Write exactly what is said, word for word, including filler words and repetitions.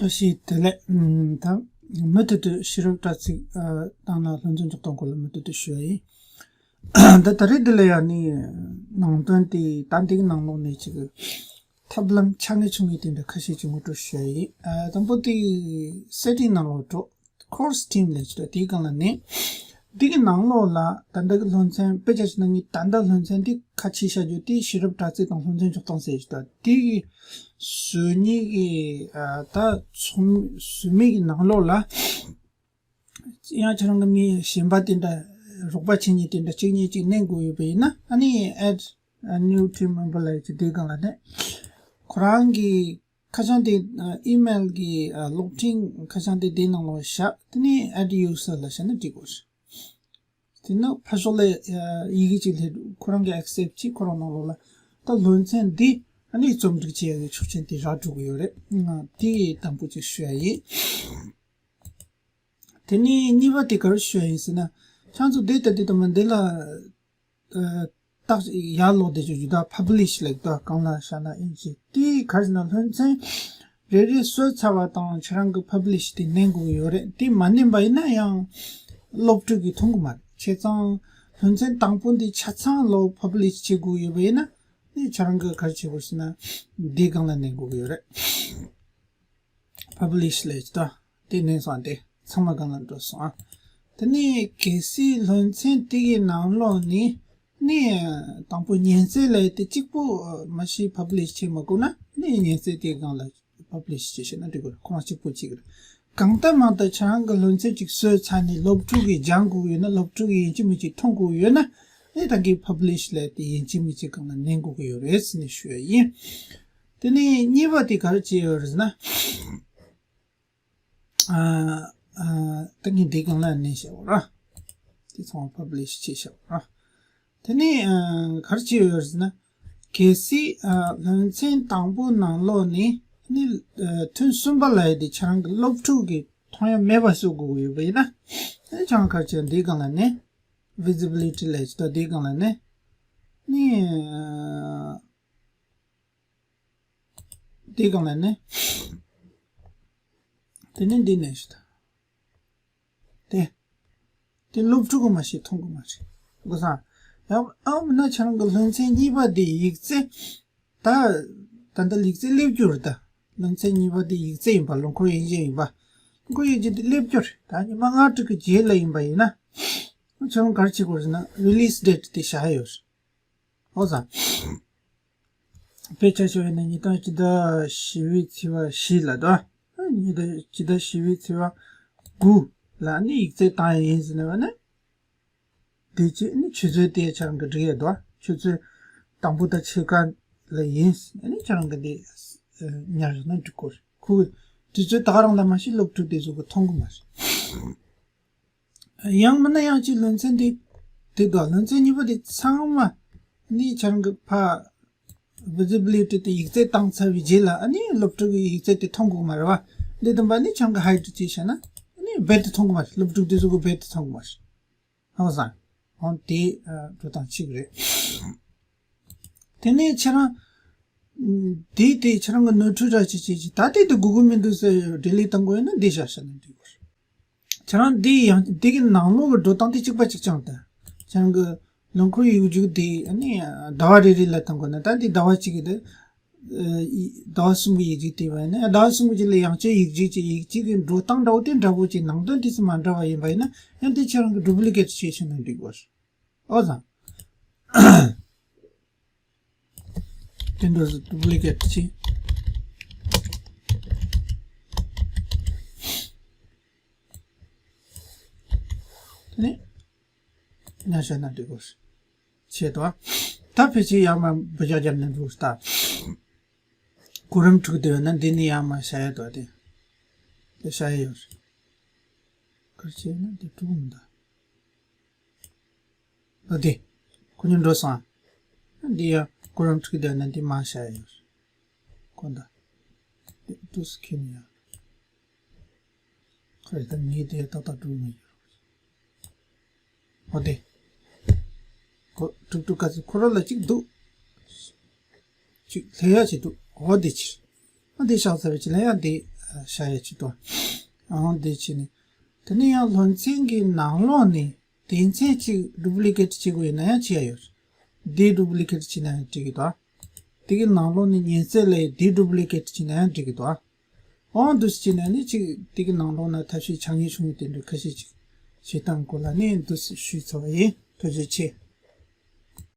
བཀྲ་ཤིས་བདེ་ལེགས། ཨམ། ད་མུ་མཐུད་དུ་ཤེས་རབ་དྲ་ཚིགས་ཨ་བཏང་ན་ལྷུན་རྩེ་འཇོག་སྟངས་སྐོར་ལ་མུ་མཐུད་དུ་ཞུ་ཡ་ཡིན། ད་ད་རེས་འདི་ལ་ཡང་ནི་ནང་དོན་དེ་ད་འདི་གི་ནང་ལོགས་ནས་ཅིག་ཐབས་ལམ་ཆ་ངེས་ཆུང་ངེས་དེ་འདྲ་ཁ་ཤས་ཅིག་ངོ་སྤྲོད་ཞུ་ཡ་ཡིན། ཨ། དང་པོ་དེ་སེ་ཊིང་ནང་ལོགས་འགྲོ། ཀོར་སི་ཊིམ་ལབ་ཅིག་འདུག་དེའི་སྒང་ལ་ནི། འདི་གི་ནང་ལོགས་ལ་ད་ལྟ་གི་སློབ་ཚན། དཔེ་ཆ་བཞག་ན་ངས་ད་ལྟ་སློབ་ཚན་འདི་ཁ་ཕྱེ་བཞག་རྒྱུ་དེ་ཤེས་རབ་དྲ་ཚིགས་དང་ལྷུན་རྩེ་འཇོག་སྟངས་ཟེར་ཞིག་འདུག་དེ་གི་བཟོ་མཁན་གྱི་ཨ་ད་ཚོགས་མི་བཟོ་མི་གི་ནང་ལོགས་ལ། ཡང་ཁྱེད་རང་གི་མི་གཞན་པ་དེ་འདྲ། རོགས་པ་བྱེད་མཁན་དེ་འདྲ་གཅིག་གཉིས་གཅིག་གནོན་དགོས་ཡོད་པ་ཡིན་ན། ཨ་ནི་add a new team member ལབ་ཅིག་དེའི་སྒང་ལ་ནི། ཁོ་རང་གི་ཁ་བྱང་དེ། ཨ། ཨི་མེལ་གྱི། ཨ། གློག་འཕྲིན་ཁ་བྱང་དེ་དེའི་ནང་ལ་བཞག་དེ་ནས་add user ལ་བཞག་ན་འགྲིག་གོ། དེ་ནས་ཕར་ཕྱོགས་ལ་ཡི་གེ་གཅིག་སླེབས། ཁོ་རང་གིས་accept བྱས། ཁོ་རང་ནང་ལོགས་ལ་ད་སློབ་ཚན་འདི་ཨ་ནི་རྩོམ་སྒྲིག་བྱེད་ཡག་གི་ཆོག་མཆན་དེ་རག་འགྲོ་གི་ཡོད་རེད། ང་དེ་དང་པོ་གཅིག་ཞུ་ཡ་ཡིན། དེ་ནས་གཉིས་པ་དེ་ག་རེ་ཞུ་ཡ་ཡིན་ཟེར་ན། ཁྱེད་ཚོ་འདི་ལྟ་འདི་ལྟ་མ་འདི་ལ། ཨ། ཏག་ཡར་ལོག་བསྡད་ཆོག་རྒྱུ་ད་publish ལབ་ཀྱི་འདུག་གང་ལ་བཞག་ན་ཨིན་ཅི། དེ་ག་རེ་ཟེར་ན་སློབ་ཚན་རེ་རེ་བཟོས་ཚར་བ་དང་ཁྱེད་རང་གི་publish དེ་གནོན་དགོས་ཀྱི་ཡོད་རེད། དེ་མ་གནོན་པ་ཡིན་ན་ཡང་སློབ་ཕྲུག་གིས་མཐོང་གི་མ་རེད། བྱས་ཙང་སློབ་ཚན་དང་པོ་འདི་ཆ་ཚང་ལོ་publish བྱེད་དགོས་ཀྱི་ཡོད་པ་ཡིན་ན། དེ་ཁྱེད་རང་གིས་ག་རེ་བྱེད་དགོས་ཟེར་ན་འདིའི་སྒང་ལ་གནོན་དགོས་ཀྱི་ཡོད་རེད། publish ལབ་ཀྱི་འདུག་དེ་གནོན་སོང་། དེ་ཚང་མ་སྒང་ལ་འགྲོ་སོང་ཨ། དེ་ནས་གལ་སྲིད་སློབ་ཚན་དེ་གི་ནང་ལོགས་ནས་ནི་དང་པོ་ཉན་རྩིས་ལབ་དེ་གཅིག་པོ་མ་གཞི་publish བྱེད་མ་དགོས་ན། ནི་ཉན་རྩིས་དེ་སྒང་ལ་publish བྱེད་ཤེས་ན་འགྲིག་གི་རེད། ཁོ་རང་གཅིག་པོ་གཅིག་རེད། གང་ལྟར་མང་ལྟར་ཁྱེད་རང་གི་སློབ་ཚན་གཅིག་བཟོས་ཚར་ནས་སློབ་ཕྲུག་གིས་སྦྱང་དགོས་ཡོད་ན། སློབ་ཕྲུག་གིས་ཡིན་གཅིག་མིན་གཅིག་མཐོང་དགོས་ཡོད་ན། ནི་ད་གིན་publish ལབ་དེ་ཡིན་གཅིག་མིན་གཅིག་སྒང་ལ་གནོན་དགོས་ཀྱི་ཡོད་རེད་ཟེར་ནས་ཞུ་ཡ་ཡིན། དེ་ནས་གཉིས་པ་དེ་ག་རེ་བྱས་ཡོད་རེད་ཟེར་ན། ཨ། ཨ། ད་ངས་འདི་སྒང་ལ་གནོན་བཞག་གོ་ར། དེ་ཚང་མ་publish བྱས་བཞག་གོ་ར། དེ་ནས་ཨ་ག་རེ་བྱས་ཡོད་རེད་ཟེར་ན། གལ་སྲིད་ཨ་སློབ་ཚན་དང་པོ་ནང་ལོགས་ནས་ནི་ཨ་ཐུན་གསུམ་པ་ལབ་ཡ་དེ་ཁྱེད་རང་གི་སློབ་ཕྲུག་གིས་མཐོང་ཡ་མེད་པ་བཟོ་དགོས་ཀྱི་ཡོད་པ་ཡིན་ན། ཨ་ནི་ཁྱེད་རང་ག་རེ་བྱས། འདིའི་སྒང་ལ་གནོན། visibility ལབ་ཀྱི་འདུག་དེའི་སྒང་ལ་གནོན། ནི་ཨ་དེའི་སྒང་ལ་གནོན། དེ་ནས་འདི་གནོན་ཞིག་དང་། དེ། དེ་སློབ་ཕྲུག་གིས་མ་གཞི་མཐོང་གི་མ་རེད། གོ་སོང་། ཡང་ཨ་མིན་ན་ཁྱེད་རང་གི་སློབ་ཚན་གཉིས་པ་དེ་ཡིག་ཚད། ད་ད་ལྟ་ཡིག་ཚད་སླེབས་རྒྱུ་རེད་ད། སློབ་ཚན་གཉིས་པ་དེ་ཡིག་ཚད་ཡིན་པ། ལོ་འཁོར་དབྱེ་འབྱེད་ཡིན་པ། ལོ་འཁོར་དབྱེ་འབྱེད་དེ་སླེབས་རྒྱུ་རེད། ད་ཉི་མ་ལྔ་དྲུག་གི་རྗེས་ལ་ཡིན་པ་ཡིན་ན། ཁྱེད་རང་ག་རེ་བྱེད་དགོས་རེད་ཟེར་ན། release date དེ་བཞག་ཡོད་རེད། འོ་ཙང་། དཔེ་ཆ་བཞག་ཡོད་ན་ཉིས་སྟོང་ཕྱི་ཟླ་བཞི་པའི་ཚེས་པ་བཞི་ལ་དོ། ཉིས་སྟོང་ཕྱི་ཟླ་བཞི་པའི་ཚེས་པ་དགུ་ལ་ནི་ཡིག་ཚད་བཏང་ཡ་ཡིན་ཟེར་ནས་པ་ནི། དེ་རྗེས་ནི་ཆུ་ཚོད་དེ་ཁྱེད་རང་གིས་སྒྲིག་ཡ་དོ། ཆུ་ཚོད་དང་པོ་དང་ཕྱེད་ཀ་ལ་ཡིན་ཟེར་ནས་ཁྱེད་རང་གིས་དེ་ཉར་བཞག་ན་འགྲིག་གོ། ཁོ་གི་དུས་ཚོད་ད་ག་རང་ལ་མ་གཞི་སློབ་ཕྲུག་དེ་ཚོ་གིས་མཐོང་གི་མ་རེད། ཡང་མིན་ན་ཡང་གཅིག་སློབ་ཚན་དེ་དེ་དོ། སློབ་ཚན་གཉིས་པ་དེ་ཚང་མ་ནི་ཁྱེད་རང་གིས་ཕར་visibility དེ་ཡིག་ཚད་བཏང་ཚར་བའི་རྗེས་ལ། ཨ་ནི་སློབ་ཕྲུག་གིས་ཡིག་ཚད་དེ་མཐོང་དགོས་མ་རེད་པ། འདི་དང་པ་ནི་ཁྱེད་རང་གིས་hide བྱས་བཞག་ན། ཨ་ནི་རྦད་དེ་མཐོང་གི་མ་རེད། སློབ་ཕྲུག་དེ་ཚོ་གིས་རྦད་དེ་མཐོང་གི་མ་རེད། ཧ་གོ་སོང་། འོ་དེ་འགྲོ་སྟངས་གཅིག་རེད། དེ་ནས་ཁྱེད་རང་དེ་དེ་ཁྱེད་རང་གིས་ནོར་འཁྲུལ་ར་ཅིག་བྱས་ཅིག་ད་དེ་དེ་དགོས་ཀྱི་མི་འདུག་ཟེར་delete བཏང་དགོས་ཡོད་ན་འདི་བཞག་བཞག་ན་འགྲིག་གོ། ཁྱེད་རང་འདི་ཡང་འདི་གི་ནང་ལོགས་ཀྱི་འགྲོ་སྟངས་དེ་གཅིག་པ་གཅིག་རྐྱང་དང་། ཁྱེད་རང་གི་ལོ་འཁོར་ཡིག་རྒྱུགས་དེ་ཨ་ནི་ཟླ་བ་རེ་རེ་ལ་བཏང་དགོས་ན། ད་འདི་ཟླ་བ་གཅིག་གི་དེ། ཨ་ཟླ་བ་གསུམ་གྱི་ཡིག་རྒྱུགས་དེ་བ་ཡིན་ན། ཟླ་བ་གསུམ་གྱི་ལ་ཡང་བསྐྱར་ཡིག་རྒྱུགས་ཀྱི་ཡིག་རྒྱུགས་ཀྱི་འགྲོ་སྟངས་འདྲ་བོ་དེ་འདྲ་བོ་ཅིག་ནང་དོན་དེ་ཚོ་མ་འདྲ་བ་ཡིན་པ་ཡིན་ན། ཡང་དེ་ཁྱེད་རང་གིས་duplicate བྱས་ཤེས་ན་འགྲིག་གོ། ཨོ་ཙང་། དེ་འདྲ་duplicate བྱས། དེ་ནས་ཉར་བཞག་ན་འགྲིག་གོ། བྱས་དོ། ད་ཕལ་ཆེར་ཡར་མར་འབུད་རྒྱག་རྒྱབ་ན་འགྲིག་གོ། ད་གོ་རིམ་དྲུག་དེ་ཡོད་ན་འདི་ནས་ཡར་མར་བཞག་ཡ་དོ། དེ་དེ་བཞག་ཡ་ཡོད་རེད། ག་རེ་བྱས་ན་དེ་དྲུག་མི་འདུག་ཨ་དེ། ཁོ་གཉིས་འགྲོ་སོང་ཨ། འདི་ཡང་གོ་རིམ་དྲུག་དེ་ཡོད་ན་འདི་མར་བཞག་ཡ་ཡོད་རེད། ཁོ་འདི། དེ་དུས་སུ་ཁྱེར་ནས་ཡ། ཁོ་རེ་ད་ངས་དེ་ཏག་ཏག་འགྲོ་མི་ཡོད། འོ་དེ། ཁོ་དྲུག་དྲུག་ག་ཚོད་ཁོ་ར་ལ་གཅིག་འདུག་གཅིག་ལྷན་ཡ་གཅིག་འདུག་འོ་དེ་ཕྱིར། འོ་དེ་བཞག་ཚར་བའི་ཕྱིར་ལ་ཡང་དེ། བཞག་ཡ་ཅིག་འདུག་ཨང་དེ་བྱས་ནས། དེ་ནས་ཡང་སློབ་ཚན་གྱི་ནང་ལོགས་ནས་དོན་ཚན་གཅིག་ཌུབ་ལི་ཀེཊ་བྱེད་དགོས་ཡིན་ན་ཡང་བྱེད་ཡ་ཡོད། ཌི་ཌུབ་ལི་ཀེཊ་བྱེད་ན་ཡང་འགྲིག་གི་འདུག་དེ་གི་ནང་ལོགས་ནས་ཉེ་ཚན་ལ་ཌི་ཌུབ་ལི་ཀེཊ་བྱེད་ན་ཡང་འགྲིག་གི་འདུག་ཨང་འདུག་སེ་བྱས་ནས་ནི་ཅིག་དེ་གི་ནང་ལོགས་ན་ཐབས་ཤེས་ཆ་ངེས་བྱུང་བའི་དེ་འདྲ་ཁ་ཤས་ཅིག་བྱེད་སྟངས་སྐོར་ལ་ནི་འདུག་སེ་ཞུས་ཚར་བ་ཡིན། ཐུགས་རྗེ་ཆེ།